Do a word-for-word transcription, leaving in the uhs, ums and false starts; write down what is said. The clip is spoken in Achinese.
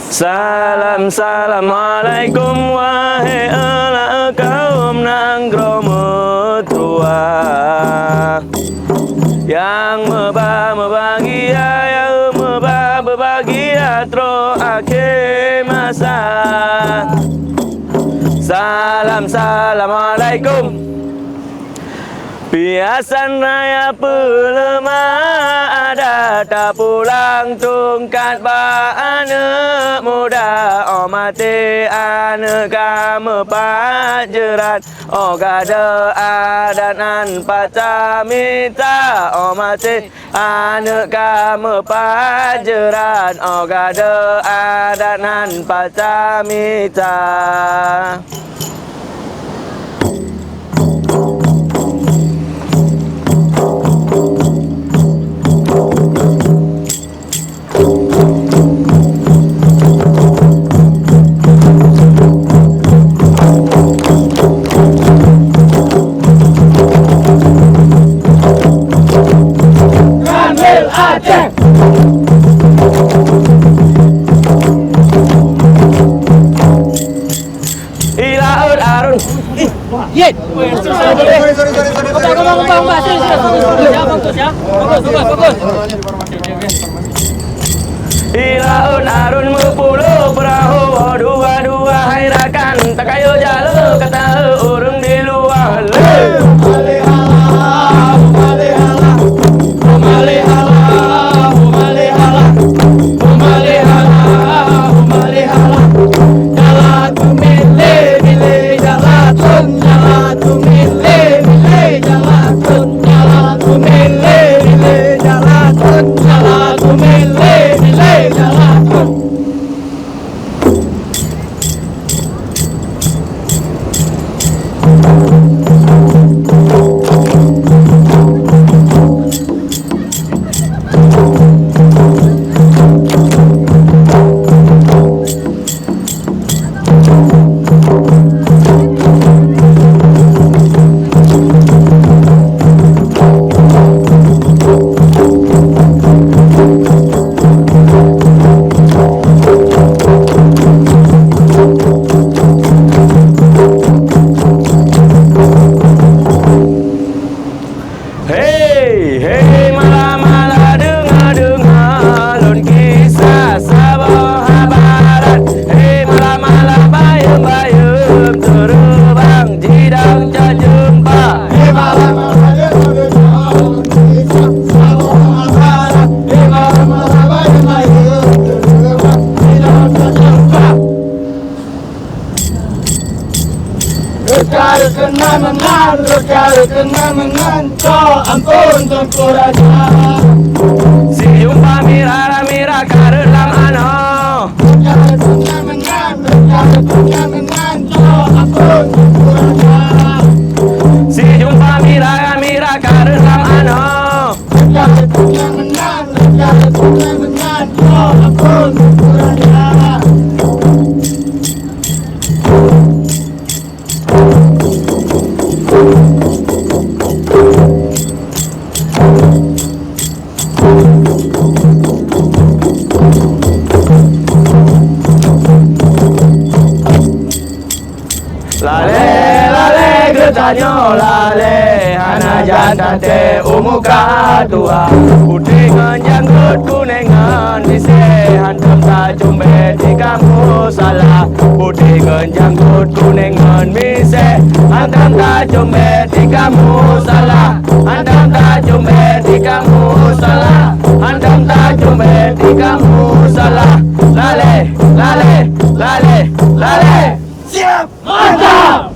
Salam, salam alaikum, wahai ala kaum nanggroe meutuah. Nyang meuba meubahagia, nyang meuba meubahagia troh akhé masa. Salam, salam alaikum. Piasan raya peuleumah adat tapulang tungkat bak aneuk muda. Oh maté aneuk ka meupat jeurat, oh gadôh adat nan paca mita. Oh maté aneuk ka meupat jeurat, oh gadôh adat nan paca mita. Ranil Aceh. Ilaut Arun. Yen. Sorry, sorry, sorry, sorry, sorry. Ubah, ubah, ubah, ubah. Serius, serius. Ya, bagus, ya. Bagus, bagus, bagus. Ilaut Arun meupulo peurahô dua-dua hai rakan, takayo jalo kata ureueng di luwa. Hei, hei, mala-mala, deungoe-deungoe lôn kisah saboh haba rayeuk. Hei, mala-mala, bayeue-bayeue teureubang jidong cok jeumpa. Hei, mala-mala, deungoe-deungoe lôn kisah saboh haba rayeuk. Hei, mala-mala, bayeue-bayeue teureubang jidong cok jeumpa. Reuka-reuka nan meunan, reuka-reuka nan meunan, cok ampôn Teungku Raja. Si jumpa mira-mira kareueng lam anoe. Reuka-reuka nan meunan, reuka-reuka nan meunan, cok ampôn Teungku Raja. Si jumpa mira-mira kareueng lam anoe. Reuka-reuka nan meunan, reuka-reuka nan meunan, cok ampôn Teungku Raja. Lalé, lalé geutanyoe lalé, hana jak taté u muka tuha. Putéh ngon janggot kunéng ngon misé, hantom tacumbét di kamoe salah. Putéh ngon janggot kunéng ngon misé, hantom tacumbét di kamoe salah. Hantom tacumbét di kamoe salah. Hantom tacumbét di kamoe salah. Lalé, lalé, lalé, lalé. Siap! Mantap!